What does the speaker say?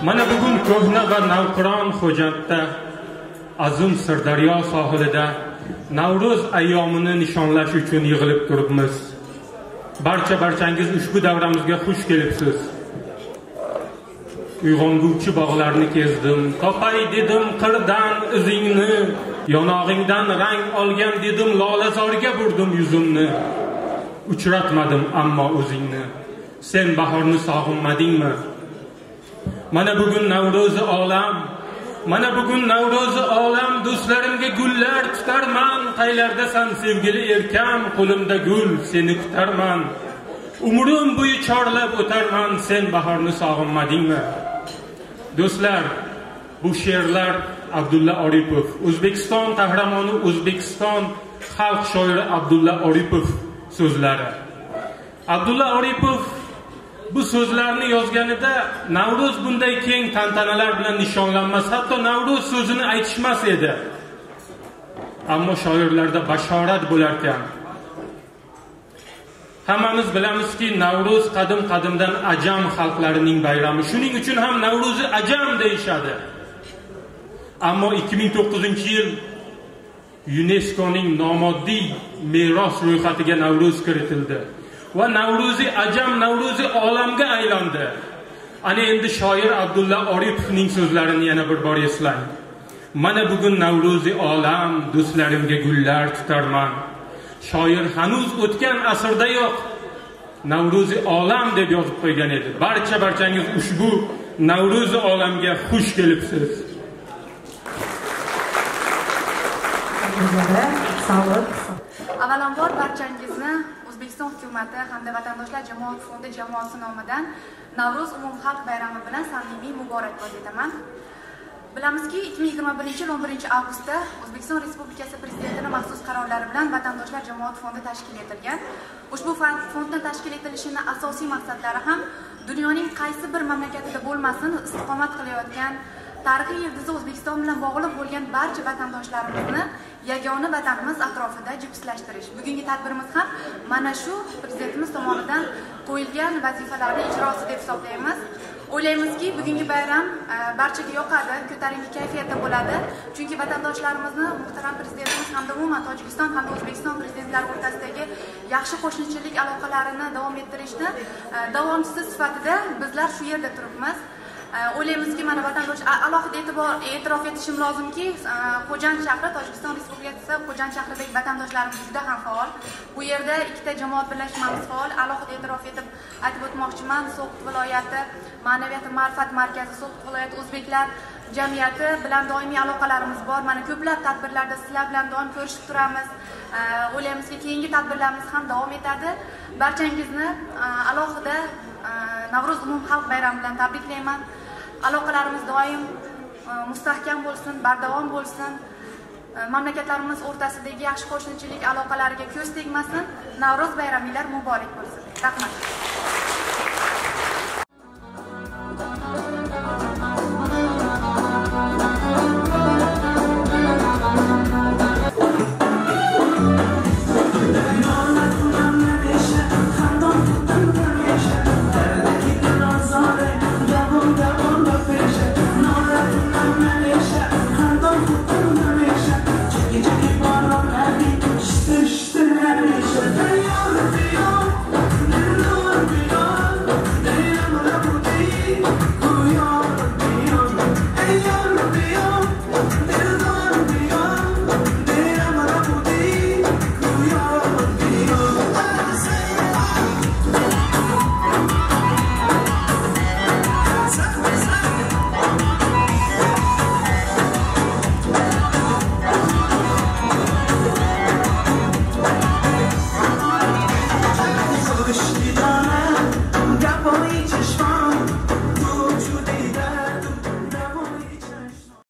Mana bugun ko'hna va navqiron Xo'jandda, azim Sirdaryo sohilida Navro'z ayyomini nishonlash uchun yig'ilib turibmiz. Barcha-barchangiz ushbu davramizga xush kelibsiz. Uyg'onguvchi bog'larni kezdim, topay dedim qirdan izingni, yonog'ingdan rang olgan dedim, lolazorga burdim yuzimni. Uchratmadim ammo o'zingni. Sen bahorni sog'inmadingmi? Mana bugun Navro'zi olam, mana bugun Navro'zi olam, do'stlarimga gullar tutarman, qaylardasan sevgili erkam, qo'limda gul seni kutarman. Umrim bo'yi chorlab o'tarman, sen bahorni sog'inmadingmi? Do'stlar, bu she'rlar Abdulla Oripov, O'zbekiston qahramoni, O'zbekiston xalq shoiri Abdulla Oripov so'zlari. Abdulla Oripov bu so'zlarni yozganida Navro'z bunday keng tantanalar bilan nishonlanmas, hatto Navro'z so'zini aytishmas edi. Ammo shoirlarda bashorat bo'larkan. Hammamiz bilamizki, Navro'z qadim-qadimdan ajam xalqlarining bayrami. Shuning uchun ham Navro'zi ajam deyishadi. Ammo 2009-yil UNESCOning nomoddiy meros ro'yxatiga Navro'z kiritildi va Navro'zi ajam Navro'zi olamga aylandi. Ana endi shoir Abdulla Oripovning so'zlarini yana bir bor eslang. Mana bugun Navro'zi olam, do'stlarimga gullar tutarman. Shoir hanuz o'tgan asrda yo'q Navro'zi olam deb yozib qo'ygan edi. Barcha-barchangiz ushbu Navro'zi olamga xush kelibsiz. Avvalambor barchangizni O'zbekiston hukumati hamda Vatandoshlar jamoat fondi jamoasi nomidan Navro'z umumxalq bayrami bilan samimiy muborakbod etaman. Bilamizki, 2021-yil 11-avgustda O'zbekiston Respublikasi Prezidentining maxsus qarorlari bilan Vatandoshlar jamoat fondi tashkil etilgan. Ushbu fondning tashkil etilishining asosiy maqsadlari ham dunyoning qaysi bir mamlakatida bo'lmasin istiqomat qilayotgan, tarixiy yildizi O'zbekiston bilan bog'liq bo'lgan barcha vatandoshlarimizni yagona vatanimiz atrofida jipslashtirish. Bugungi tadbirimiz ham mana shu prezidentimiz tomonidan qo'yilgan vazifalarning ijrosi deb hisoblaymiz. O'ylaymizki, bugungi bayram barchaga yoqadi, ko'tarinki kayfiyatda bo'ladi. Chunki vatandoshlarimizni muhtaram prezidentimiz hamda umuman Tojikiston hamda O'zbekiston prezidentlari o'rtasidagi yaxshi qo'shnichilik aloqalarini davom ettirishni davomchisi sifatida bizlar shu yerda turibmiz. O'ylaymizki, mana vatandosh alohida e'tirof etishim lozimki, Xo'jand shahri, Tojikiston Respublikasi Xo'jand shahridagi vatandoshlarimiz juda ham faol. Bu yerda ikkita jamoat birlashmamiz faol. Alohida e'tirof etib aytib o'tmoqchiman, So'g'd viloyati Ma'naviyat va ma'rifat markazi, So'g'd viloyati o'zbeklar jamiyati bilan doimiy aloqalarimiz bor. Mana ko'plab tadbirlarda sizlar bilan doim ko'rishib turamiz. O'ylaymizki, keyingi tadbirlarimiz ham davom etadi. Barchangizni alohida Navro'z umumxalq bayrami bilan tabriklayman. Aloqalarimiz doim mustahkam bo'lsin, bardavom bo'lsin. Mamlakatlarimiz o'rtasidagi yaxshi qo'shnichilik aloqalariga ko'z tegmasin. Navro'z bayraminglar muborak bo'lsin. Rahmat.